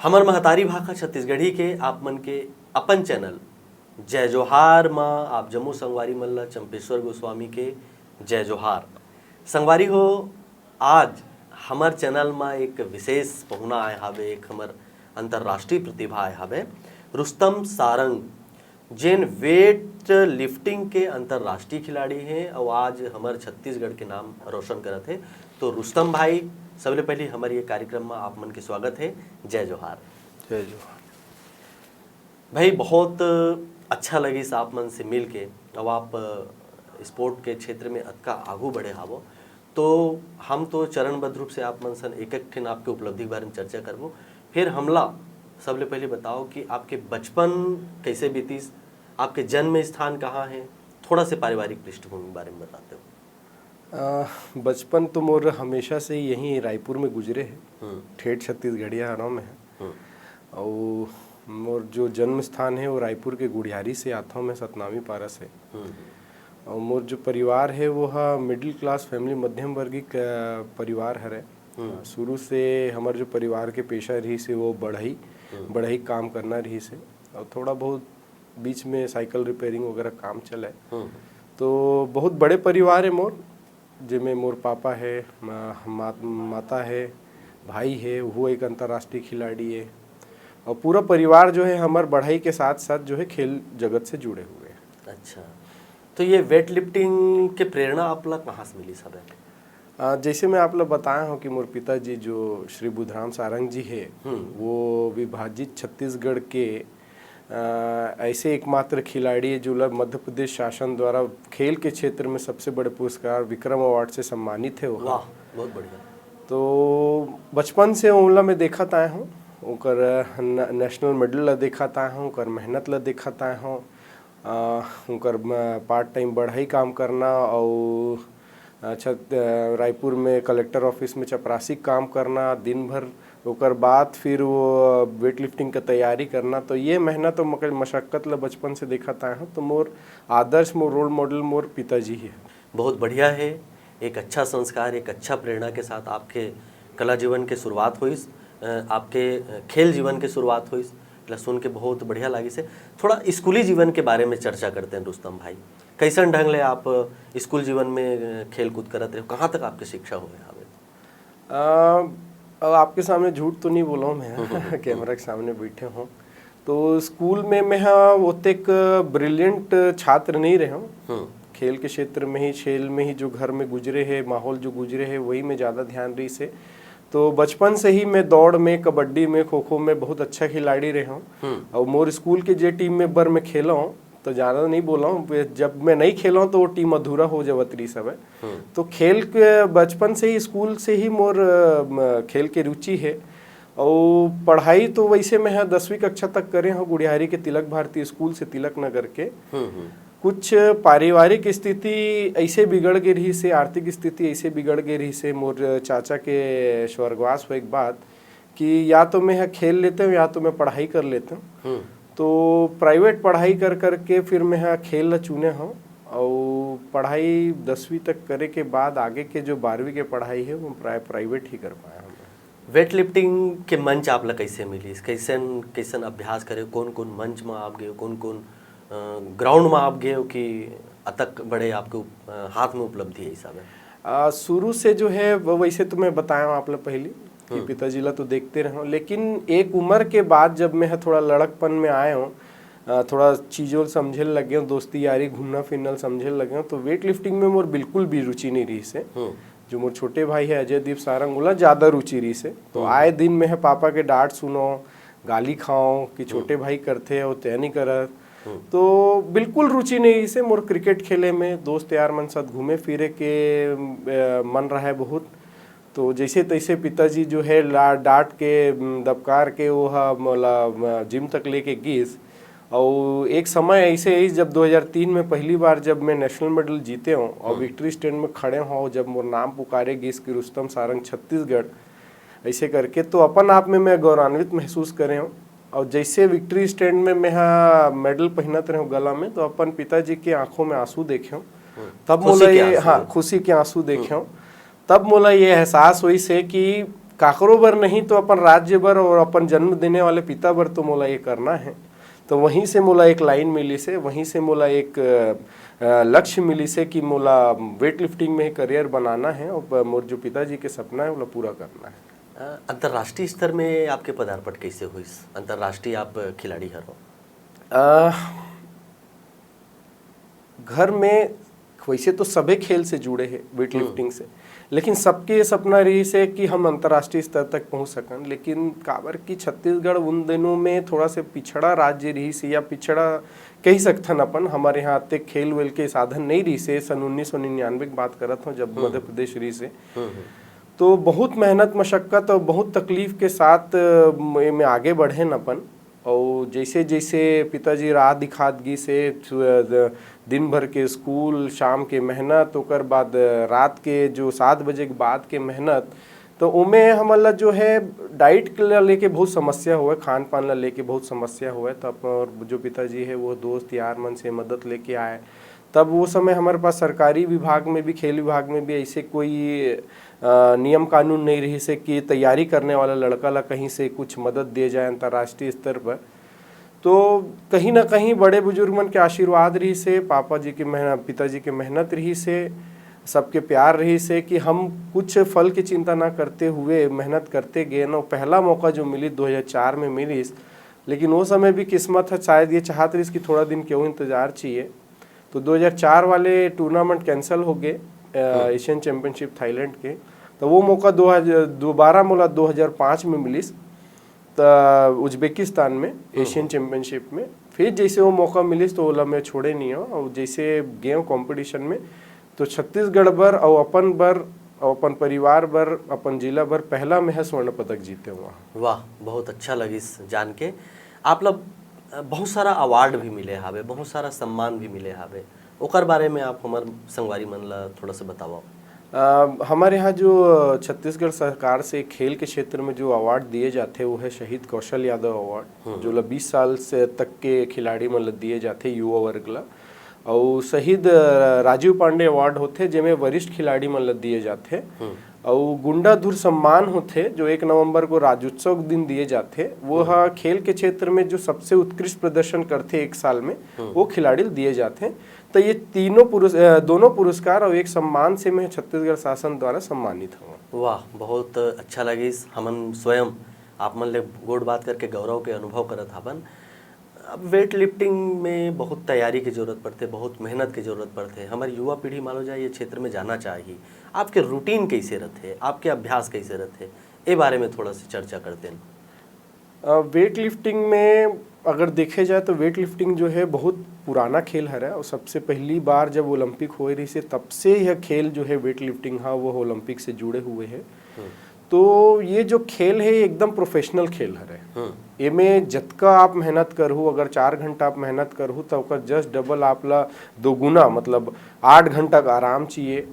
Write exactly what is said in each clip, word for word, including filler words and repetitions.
हमर महतारी भाखा छत्तीसगढ़ी के आप मन के अपन चैनल जय जोहार म आप जम्मो संगवारी मन ल चंपेश्वर गोस्वामी के जय जोहार। संगवारी हो, आज हमर चैनल म एक विशेष पहुना आए हावे, एक हमर अंतर्राष्ट्रीय प्रतिभा आए हावे, रुस्तम सारंग, जेन वेट लिफ्टिंग के अंतर्राष्ट्रीय खिलाड़ी हे अउ आज हमर छत्तीसगढ़ के नाम रोशन करत हे। तो रुस्तम भाई, सबले पहली हमर ये कार्यक्रम म आप मन के स्वागत हे। जय जोहार। जय जोहार। भाई, बहुत अच्छा लगिस आप मन से मिल के। अब आप, अ, स्पोर्ट के क्षेत्र में अतका आगू बढ़े हावो, तो हम तो चरणबद्ध रूप से आप मन सन एक-एक ठिन आपके उपलब्धि के बारे में चर्चा करबो। फिर हमला सबले पहले बताओ कि आपके बचपन कैसे बीतिस, आपके जन्म स्थान कहाँ है, थोड़ा से पारिवारिक पृष्ठभूमि के बारे में बताते हो। अ, बचपन तो मोर हमेशा से ही यहीं रायपुर में गुजरे है। हम्म। ठेठ छत्तीसगढ़िया हरौं मैं है। हम्म। अउ मोर जो जन्म स्थान है, वो रायपुर के गुढ़ियारी से आथव मैं, सतनामी पारा से। हम्म। अउ मोर जो परिवार है, वो हा मिडिल क्लास फैमिली, मध्यम वर्गीय क-, परिवार हरे। हम्म। शुरू से हमर जो परिवार के पेशा रहिस हे, वो बढ़ई, हम्म। बढ़ई काम करना रहिस हे। अउ थोड़ा बहुत बीच में साइकिल रिपेयरिंग वगैरह काम चले। हम्म। तो बहुत बड़े परिवार है मोर, जेमे मोर पापा है, मा-, मा-, माता है, भाई है, वो एक अंतर्राष्ट्रीय खिलाड़ी है। और पूरा परिवार जो है हमर बढ़ई के साथ साथ जो है खेल जगत से जुड़े हुए हैं। अच्छा, तो ये वेट लिफ्टिंग के प्रेरणा आप ला कहाँ से मिली सब? अ, जैसे मैं आप ला बताया हूँ कि मोर पिताजी जो श्री बुधराम सारंग जी है, हम्म। वो विभाजित छत्तीसगढ़ के, अ, ऐसे एकमात्र खिलाड़ी है जो ला मध्य प्रदेश शासन द्वारा खेल के क्षेत्र में सबसे बड़े पुरस्कार विक्रम अवार्ड से सम्मानित है वो। वाह, बहुत बढ़िया। तो बचपन से ओला मैं देखत आया हूँ, ओकर न-, नेशनल मेडल ला देखत आया हूँ, ओकर मेहनत ला देखत आया हूँ। अ, ओकर म-, पार्ट टाइम बढ़ई काम करना अउ अच्छा, अ, रायपुर में कलेक्टर ऑफिस में चपरासी काम करना दिन भर, ओकर बाद फिर वो वेट लिफ्टिंग का तैयारी करना। तो ये मेहनत अउ मक-, मशक्कत ला बचपन से देखत आए हूँ, तो मोर आदर्श, मोर रोल मॉडल मोर पिताजी ही है। बहुत बढ़िया है, एक अच्छा संस्कार, एक अच्छा प्रेरणा के साथ आपके कला जीवन के शुरुआत होइस, अ, आपके, अ, खेल जीवन के शुरुआब होइस, एला सुन के बहुत बढ़िया लागिस हे। थोड़ा स्कूली जीवन के बारे में चर्चा करते हैं रुस्तम भाई, कैसन ढंग ले आप स्कूल जीवन में, अ, खेल कूद करत रहे, कहाँ तक आपके शिक्षा हुए हवे? अ, अब आपके सामने झूठ तो नहीं बोला हूँ मैं, हम्म, हम्म, हम्म। कैमरा के सामने बैठे हूँ, तो स्कूल में मैं हा ओतेक ब्रिलियंट छात्र नहीं रहे हूँ। हम्म। खेल के क्षेत्र में ही, खेल में ही जो घर में गुजरे है, माहौल जो गुजरे है, वही में ज़्यादा ध्यान रहिस हे। तो बचपन से ही मैं दौड़ में, कबड्डी में, खो-खो में बहुत अच्छा खिलाड़ी रहे हूँ। हम्म। और मोर स्कूल के जे टीम में बर मैं खेला हूँ, तो ज़्यादा नहीं बोला हूँ, जब मैं नहीं खेला हूँ, तो वो टीम अधूरा हो जावत रहिस हवे। हम्म। तो खेल के बचपन से ही, स्कूल से ही मोर, अ, म-, खेल के रुचि है। और पढ़ाई तो वैसे मैं हा दसवीं कक्षा तक करे हूँ गुढ़ियारी के तिलक भारती स्कूल से, तिलक नगर के। हम्म, हम्म। कुछ पारिवारिक स्थिति ऐसे बिगड़ गे रहिस हे, आर्थिक स्थिति ऐसे बिगड़ गे रहिस हे, मोर चाचा के स्वर्गवास होए के बाद, कि या तो मैं ह खेल लेते हूँ या तो मैं पढ़ाई कर लेते हूँ। हम्म। तो प्राइवेट पढ़ाई कर करके फिर मैं ह खेल ला चुने हूँ, और पढ़ाई दसवीं तक करे के बाद आगे के जो बारहवीं के पढ़ाई है, वो प्राय-, प्राइवेट ही कर पाया हूँ मैं। वेट लिफ्टिंग के मंच आप ला कैसे मिलिस? कैसन, कैसन अभ्यास करे? कौन-कौन मंच म आप गए? कौन-कौन, अ, ग्राउंड म आप गए हो कि अतक बड़े आपके उप-, अ, हाथ में उपलब्धि है हिसाब है? अ, शुरू से जो है, वो वैसे तो मैं बताया हूँ आप ला पहली कि हम्म। पिताजी ला तो देखते रहे हूँ, लेकिन एक उम्र के बाद जब मैं ह थोड़ा लड़कपन में आए हूँ, अ, थोड़ा चीजों ल समझे ल लगे हूँ, दोस्ती यारी, घूमना फिरना ल समझे ल लगे हूँ, तो वेट लिफ्टिंग में मोर बिल्कुल भी रुचि नहीं रहिस हे। हम्म। जो मोर छोटे भाई है अजय दीप सारंग, ओला ज्यादा रुचि रहिस हे। तो हम्म। आए दिन मैं ह पापा के डांट सुनो, गाली खाओ कि हम्म। छोटे भाई करथे अउ तैं नहीं करत। हम्म। तो बिल्कुल रुचि नहीं रहिस हे मोर क्रिकेट खेले में, दोस्त यार मन साथ घूमे फिरे के, अ, मन रहे बहुत। तो जैसे तैसे पिताजी जो है ला-, डांट के, उम, दबकार के वो ह मोला, अ, जिम तक लेके गिस। और एक समय ऐसे ही जब दो हज़ार तीन में पहली बार जब मैं नेशनल मेडल जीते हूँ और हम्म। विक्ट्री स्टैंड में खड़े हूँ, जब मोर नाम पुकारे गिस कि रुस्तम सारंग छत्तीसगढ़, ऐसे करके, तो अपन आप में मैं गौरवान्वित महसूस करे हूँ। और जैसे विक्ट्री स्टैंड में मैं हा मेडल पहनत रहे हूँ गला में, तो अपन पिताजी के आंखों में आंसू देखे हूँ। हम्म। तब खुशी मोला के ये, आंसू। हाँ, खुशी के आंसू देखे हम्म। हूँ। तब मोला ये एहसास होइस हे कि काकरो बर नहीं तो अपन राज्य बर और अपन जन्म देने वाले पिता बर तो मोला ये करना है। तो वहीं से मोला एक लाइन मिलिस हे, वहीं से मोला एक अ, लक्ष्य मिलिस हे कि मोला वेट लिफ्टिंग में ही करियर बनाना है और मोर जो पिताजी के सपना है ओला पूरा करना है। अ, अंतर्राष्ट्रीय स्तर में आपके पदार्पण कैसे हुई? अंतर्राष्ट्रीय आप खिलाड़ी हरो। अ, घर में वैसे तो सभी खेल से जुड़े हैं, वेट लिफ्टिंग से, लेकिन सबके ये सपना रहिस हे कि हम अंतर्राष्ट्रीय स्तर तक पहुंच सकन। लेकिन काबर कि छत्तीसगढ़ उन दिनों में थोड़ा से पिछड़ा राज्य रहिस हे या पिछड़ा कही सकथन अपन, हमर यहाँ अतेक खेल वेल के साधन नहीं रहिस हे। सन उन्नीस सौ निन्यानवे की बात करत हूँ, जब मध्य प्रदेश रहिस हे। तो बहुत मेहनत मशक्कत और बहुत तकलीफ के साथ अ, म- में आगे बढ़ेन अपन। और जैसे जैसे पिताजी राह दिखात गिस हे, सु- अ, दिन भर के स्कूल, शाम के मेहनत, ओकर बाद अ, रात के जो सात बजे के बाद के मेहनत, तो ओमे हमन ला जो है डाइट ला लेके बहुत समस्या होवय, खान पान ला लेके बहुत समस्या होवय। तो अपन और जो पिताजी है वो दोस्त यार मन से मदद लेके आए। तब वो समय हमारे पास सरकारी विभाग में भी, खेल विभाग में भी ऐसे कोई अ, नियम कानून नहीं रहिस हे कि तैयारी करने वाला लड़का ला कहीं से कुछ मदद दिए जाए अंतर्राष्ट्रीय स्तर पर। तो कहीं ना कहीं बड़े बुजुर्ग मन के आशीर्वाद रहिस हे, पापा जी के मेहनत, पिताजी के मेहनत रहिस हे, सबके प्यार रहिस हे कि हम कुछ फल की चिंता ना करते हुए मेहनत करते गए। न पहला मौका जो मिली दो हज़ार चार में मिलिस, लेकिन वो समय भी किस्मत है, शायद ये चाहत रहिस कि थोड़ा दिन क्यों इंतजार चाहिए। तो दो हज़ार चार वाले टूर्नामेंट कैंसिल हो गए, अ, एशियन चैंपियनशिप थाईलैंड के। तो वो मौका दो हज़ार, दोबारा मोला दो हज़ार पाँच में मिलिस, त उज्बेकिस्तान में एशियन चैंपियनशिप में। फिर जैसे वो मौका मिलिस तो ओला मैं छोड़े नहीं हूँ। और जैसे गए कंपटीशन में, तो छत्तीसगढ़ बर और अपन बर और अपन परिवार बर, अपन जिला बर पहला मैं ह स्वर्ण पदक जीते हुआ। वाह, बहुत अच्छा लगिस जान के। आप ला बहुत सारा अवार्ड भी मिले हावे, बहुत सारा सम्मान भी मिले हावे, ओकर बारे में आप हमर संगवारी मन ला थोड़ा सा बतावव। अ, हमारे यहाँ जो छत्तीसगढ़ सरकार से खेल के क्षेत्र में जो अवार्ड दिए जाते वो है शहीद कौशल यादव अवार्ड, जो ला बीस साल से तक के खिलाड़ी मन ला दिए जाते, युवा वर्ग ला। और शहीद अ, राजीव पांडे अवार्ड होते, जेमे वरिष्ठ खिलाड़ी मन ला दिए जाते। और गुंडाधुर सम्मान होते, जो एक नवंबर को राज्योत्सव के दिन दिए जाते। वो ह खेल के क्षेत्र में जो सबसे उत्कृष्ट प्रदर्शन करते एक साल में, वो खिलाड़ी ल दिए जाते। तो ये तीनों पुरस-, अ, दोनों पुरस्कार और एक सम्मान से मैं छत्तीसगढ़ शासन द्वारा सम्मानित हूँ। वाह, बहुत अच्छा लगिस। हमन स्वयं आप मन ले गोठ बात करके गौरव के अनुभव करत हावन। अब वेट लिफ्टिंग में बहुत तैयारी के जरूरत पड़थे, बहुत मेहनत के जरूरत पड़थे। हमर युवा पीढ़ी मान लो जाए ये क्षेत्र में जाना चाही, आपके रूटीन कैसे रथे, आपके अभ्यास कैसे रथे, ए बारे में थोड़ा सा चर्चा करते हैं। अ, वेट लिफ्टिंग में अगर देखे जाए तो वेट लिफ्टिंग जो है बहुत पुराना खेल हरे और सबसे पहली बार जब ओलंपिक होए रहिस हे तब से यह खेल जो है वेट लिफ्टिंग हा वो ओलंपिक से जुड़े हुए है। तो ये जो खेल है ये एकदम प्रोफेशनल खेल हरे। एमे जतका आप मेहनत करहू, अगर चार घंटा आप मेहनत करहू तो ओकर जस्ट डबल आप ला दोगुना, मतलब आठ घंटा का आराम चाहिए।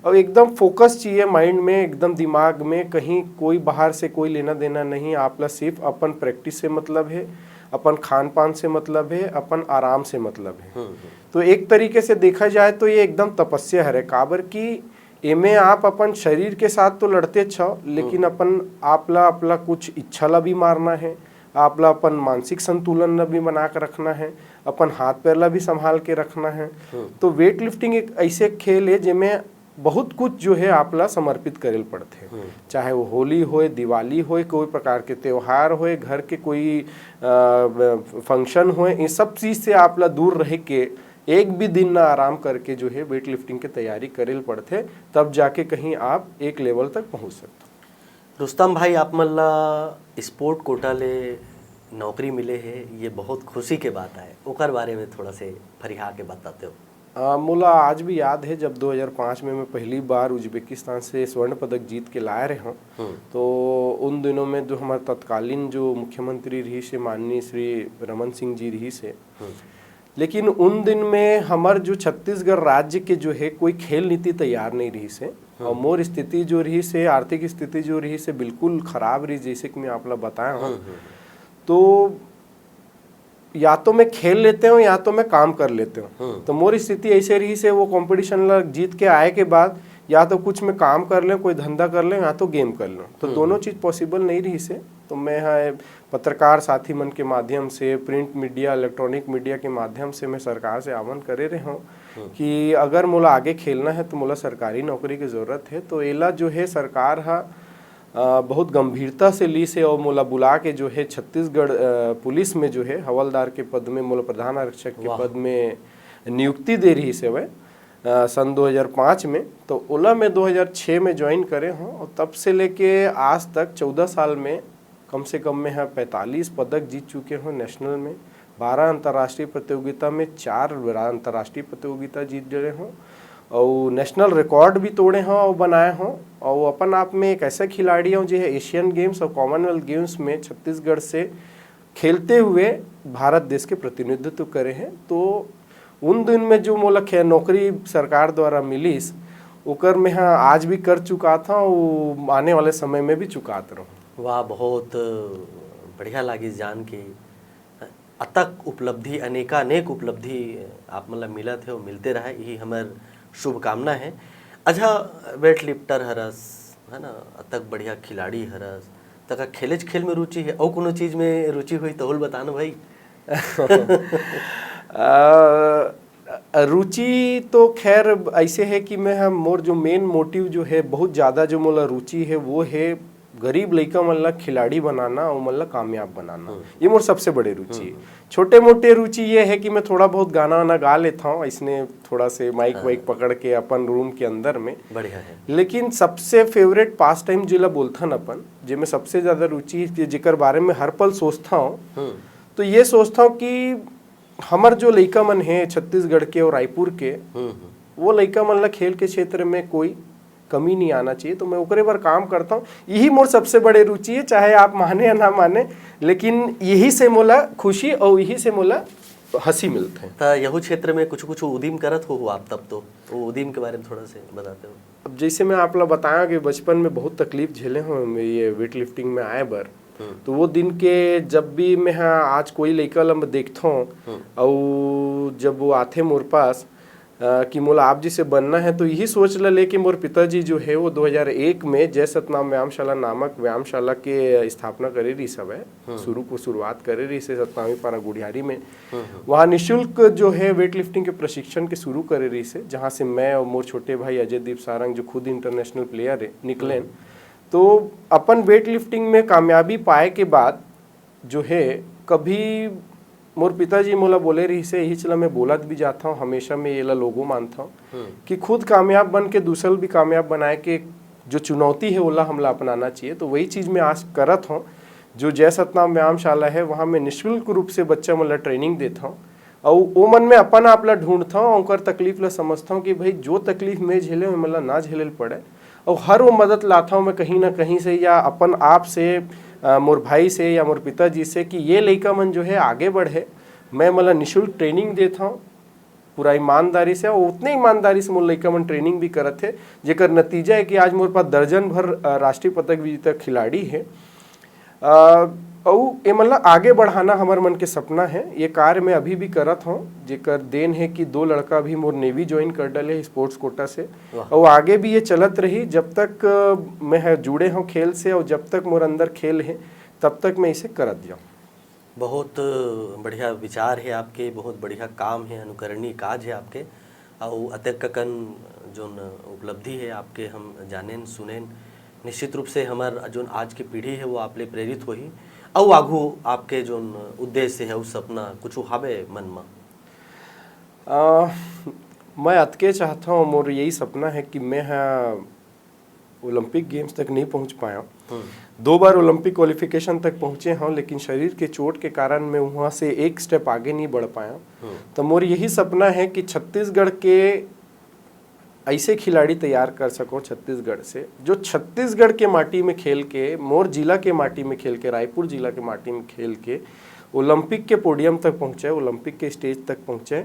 और एकदम फोकस चाहिए माइंड में, एकदम दिमाग में, कहीं कोई बाहर से कोई लेना देना नहीं। आप ला सिर्फ अपन प्रैक्टिस से मतलब है, अपन खान पान से मतलब है, अपन आराम से मतलब है। तो एक तरीके से देखा जाए तो ये एकदम तपस्या हरे, काबर कि एमे आप अपन शरीर के साथ तो लड़ते छव, लेकिन अपन आप ला, आप ला कुछ इच्छा ला भी मारना है, आप ला अपन मानसिक संतुलन ला भी बना के रखना है, अपन हाथ पैर ला भी संभाल के रखना है। तो वेट लिफ्टिंग एक ऐसे खेल है जेमे बहुत कुछ जो है आप ला समर्पित करे ल पड़थे। चाहे वो होली होए, दिवाली होए, कोई प्रकार के त्योहार होए, घर के कोई फंक्शन होए, ये सब चीज से आप ला दूर रह के एक भी दिन ना आराम करके जो है वेट लिफ्टिंग के तैयारी करे ल पड़थे, तब जाके कहीं आप एक लेवल तक पहुंच सकते हो। रुस्तम भाई, आप मन ला स्पोर्ट कोटा ले नौकरी मिले है, ये बहुत खुशी के बात है, ओकर बारे में थोड़ा से फरिहा के बताते हो। आ, मोला आज भी याद है जब दो हज़ार पाँच में मैं पहली बार उज्बेकिस्तान से स्वर्ण पदक जीत के लाए रहे हूँ। तो उन दिनों में जो हमारे तत्कालीन जो मुख्यमंत्री रहिस हे माननीय श्री रमन सिंह जी रहिस हे, लेकिन उन दिन में हमर जो छत्तीसगढ़ राज्य के जो है कोई खेल नीति तैयार नहीं रहिस हे। और मोर स्थिति जो रहिस हे, आर्थिक स्थिति जो रहिस हे, बिल्कुल खराब रहिस, जैसे कि मैं आप ला बताया हूँ। तो या तो मैं खेल लेते हूँ या तो मैं काम कर लेते हूँ। तो मोर स्थिति ऐसे रहिस हे, वो कंपटीशन ला जीत के आए के बाद या तो कुछ में काम कर लें, कोई धंधा कर लें, या तो गेम कर लें। तो हम्म। दोनों चीज पॉसिबल नहीं रहिस हे। तो मैं ह पत्रकार साथी मन के माध्यम से, प्रिंट मीडिया, इलेक्ट्रॉनिक मीडिया के माध्यम से मैं सरकार से आह्वान करे रहे हूँ हम्म। कि अगर मोला आगे खेलना है तो मोला सरकारी नौकरी की जरूरत है। तो एला जो है सरकार ह अ, बहुत गंभीरता से लीस हे और मोला बुला के जो है छत्तीसगढ़ अ, पुलिस में जो है हवलदार के पद में, मोला प्रधान आरक्षक के वाह। पद में नियुक्ति दे रहिस हवय अ, सन दो हज़ार पाँच में। तो ओला मैं दो हज़ार छः में ज्वाइन करे हूँ और तब से लेके आज तक चौदह साल में कम से कम मैं ह पैंतालीस पदक जीत चुके हूँ नेशनल में, बारह अंतर्राष्ट्रीय प्रतियोगिता में, चार रा-, अंतर्राष्ट्रीय प्रतियोगिता जीत डरे हूँ और नेशनल रिकॉर्ड भी तोड़े हूँ और बनाए हूँ। और अपन आप में एक ऐसा खिलाड़ी हूँ जो है एशियन गेम्स और कॉमनवेल्थ गेम्स में छत्तीसगढ़ से खेलते हुए भारत देश के प्रतिनिधित्व करे हैं। तो उन दिन में जो मोला खे-, नौकरी सरकार द्वारा मिलिस, ओकर मैं ह आज भी कर चुका था, वो आने वाले समय में भी चुकात रहूँ। वाह, बहुत बढ़िया लागिस जान के। अतक उपलब्धि, अनेकानेक उपलब्धि आप मन ला मिलत हे, मिलते रहे, यही हमर शुभकामना है। अच्छा, वेट लिफ्टर हरस, है ना, अतक बढ़िया खिलाड़ी हरस, तका खेलेच खेल में रुचि है, अउ कोनो चीज में रुचि होही, तहू ल बता ना भाई। अ, रुचि तो खैर ऐसे है कि मैं ह, मोर जो मेन मोटिव जो है, बहुत ज़्यादा जो मोला रुचि है, वो है गरीब लइका मन ला खिलाड़ी बनाना, ओमन ला कामयाब बनाना। हम्म। ये मोर सबसे बड़े रुचि है। हम्म। छोटे मोटे रुचि ये है कि मैं थोड़ा बहुत गाना वाना गा लेता हूँ, इसने थोड़ा से माइक हाँ। वाइक पकड़ के अपन रूम के अंदर में। बढ़िया है। लेकिन सबसे फेवरेट पास टाइम जेला बोलथन अपन, जेमे सबसे ज़्यादा रुचि है, जे-, जेकर बारे में हर पल सोचता हूँ, हम्म। तो ये सोचता हूँ कि हमर जो लइका मन हे छत्तीसगढ़ के और रायपुर के, हम्म, हम्म। वो लइका मन ला खेल के क्षेत्र में कोई कमी नहीं आना चाहिए, तो मैं ओकरे बर काम करता हूँ। यही मोर सबसे बड़े रुचि है, चाहे आप माने या ना माने, लेकिन यही से मोला खुशी और यही से मोला हंसी मिलथे। त यहू क्षेत्र में कुछ-कुछ उदिम करत हो, हो आप तब तो, वो उदिम के बारे में थोड़ा से बताते हो। अब जैसे मैं आप ला बताया कि बचपन में बहुत तकलीफ झेले हूँ मैं ये वेट लिफ्टिंग में आए बर। हम्म। तो वो दिन के जब भी मैं ह आज कोई लइका ला मैं देखथों हम्म। अउ जब वो आथे मोर पास, अ, कि मोला आप जी से बनना है, तो यही सोच ल लेके मोर पिताजी जो है वो दो हज़ार एक में जय सतनाम व्यायामशाला नामक व्यायामशाला के स्थापना करे रहिस हवय। हम्म। शुरू को शुरुआत करे रहिस हे सतनामी पारा गुढ़ियारी में। हम्म, हम्म। वहाँ निशुल्क जो है वेट लिफ्टिंग के प्रशिक्षण के शुरू करे रहिस हे, जहाँ से मैं और मोर छोटे भाई अजय दीप सारंग जो खुद इंटरनेशनल प्लेयर है निकलेन। हम्म। तो अपन वेट लिफ्टिंग में कामयाबी पाए के बाद जो है, कभी मोर पिताजी मोला बोले रहिस हे, यही चला मैं बोलत भी जाता हूँ, हमेशा मैं येला लोगो मानता हूँ हम्म। कि खुद कामयाब बन के दूसर भी कामयाब बनाए के जो चुनौती है, ओला हमला अपनाना चाहिए। तो वही चीज़ मैं आज करत हूँ। जो जय सतनाम व्यायामशाला है, वहाँ मैं निशुल्क रूप से बच्चा मन ला ट्रेनिंग देत हूँ। अउ ओ मन में अपन आप ला ढूंढत हूँ, ओकर तकलीफ ला समझत हूँ कि भाई, जो तकलीफ मैं झेले हूँ, ए मन ला ना झेले ल पड़े। अउ हर वो मदद लात हूँ मैं कहीं ना कहीं से, या अपन आप से, अ, मोर भाई से या मोर पिताजी से कि ये लइका मन जो है आगे बढ़े। मैं ए मन ला निशुल्क ट्रेनिंग देत हूँ पूरा ईमानदारी से, और उतने ईमानदारी से मोर लइका मन ट्रेनिंग भी करत हे, जेकर नतीजा है कि आज मोर पास दर्जन भर, अ, राष्ट्रीय पदक विजेता खिलाड़ी है। अ, अउ ए मन ला आगे बढ़ाना हमर मन के सपना है। ये कार्य मैं अभी भी करत हूँ, जेकर देन है कि दो लड़का भी मोर नेवी ज्वाइन कर डाले स्पोर्ट्स कोटा से। वाह। अउ आगे भी ये चलत रही, जब तक, अ, मैं ह जुड़े हूँ खेल से, और जब तक मोर अंदर खेल है, तब तक मैं इसे करत जाऊँ। बहुत बढ़िया विचार है आपके, बहुत बढ़िया काम है, अनुकरणीय काज है आपके। अउ अतेक कन जोन उपलब्धि है आपके, हम जानेन सुनेन, निश्चित रूप से हमर जोन आज के पीढ़ी है, वो आप ले प्रेरित होही। अउ आघू आपके जोन उद्देश्य है, अउ सपना कुछ हावे मन म? अ, मैं अतके चाहत हूँ, मोर यही सपना है कि मैं ह ओलंपिक गेम्स तक नहीं पहुँच पाया। हम्म। दो बार ओलंपिक क्वालिफिकेशन तक पहुँचे हूँ, लेकिन शरीर के चोट के कारण मैं वहाँ से एक स्टेप आगे नहीं बढ़ पाया। हम्म। तो मोर यही सपना है कि छत्तीसगढ़ के ऐसे खिलाड़ी तैयार कर सको छत्तीसगढ़ से, जो छत्तीसगढ़ के माटी में खेल के, मोर जिला के माटी में खेल के, रायपुर जिला के माटी में खेल के ओलंपिक के पोडियम तक पहुँचे, ओलंपिक के स्टेज तक पहुँचे,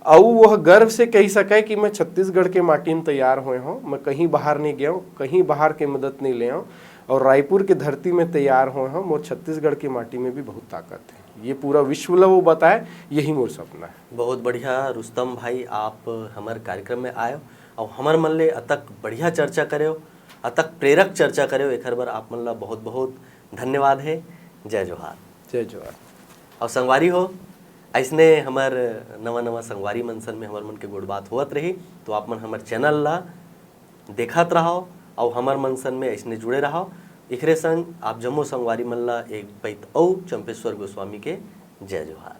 अउ वह गर्व से कही सके कि मैं छत्तीसगढ़ के माटी में तैयार होए हूँ, मैं कहीं बाहर नहीं गया हूँ, कहीं बाहर के मदद नहीं ले हूँ, और रायपुर के धरती में तैयार होए हूँ। मोर छत्तीसगढ़ के माटी में भी बहुत ताकत है, ये पूरा विश्व ला वो बताए, यही मोर सपना है। बहुत बढ़िया रुस्तम भाई, आप हमर कार्यक्रम में आए अउ हमर मन ले अतक बढ़िया चर्चा करेव, अतक प्रेरक चर्चा करेव, एखर बर आप मन ला बहुत-बहुत धन्यवाद हे। जय जोहार। जय जोहार। अउ संगवारी हो, अइसने हमर नवा-नवा संगवारी मन सन में हमर मन के गोठ बात होवत रही, तो आप मन हमर channel ला देखत रहव अउ हमर मन सन में अइसने जुड़े रहव। एखरे संग आप जम्मो संगवारी मन ला एक पइत अउ चंपेश्वर गोस्वामी के जय जोहार।